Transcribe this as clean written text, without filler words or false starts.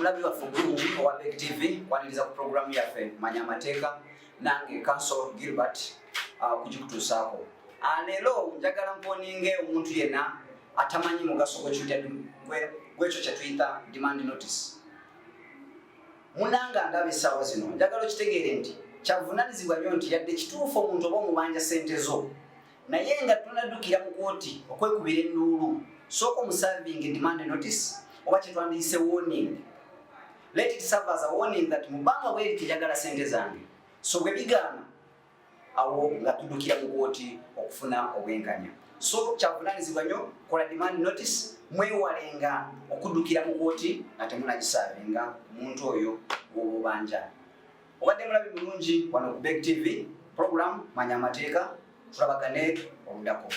Omulabi waffe omulungi owa Beg TV, kwaniriza ku programu yaffe Manya Amateeka, nange Counsel Gilbert okugikutuusaako. Leero njagala mponinge omuntu yenna atamanyi mugaso gwekyo kyetuyita demand notice. Munanga ndaba essaawa zino, njagala okitegeere nti kyavunanyizibwa nnyo nti yadde kituufu omuntu oba omubanja sente zo, naye nga tonaddukira mu kooti okwekubira enduulu, sooka omuservinga demand notice oba kyetwandiyise warning. Let it serve as a warning that mubanga bweri tejagala sente zange. So bwe bigaana, awo nga tuddukira mu kooti okufuna obwenkanya. So kyavunanyizibwa nnyo, kola demand notice, mwewalenga okuddukira mu kooti nga temunagiservinga omuntu oyo gw'obubanja. Obadde mulabi bulungi wano ku Beg TV, program Manya Amateeka. Tulabagane oluddako.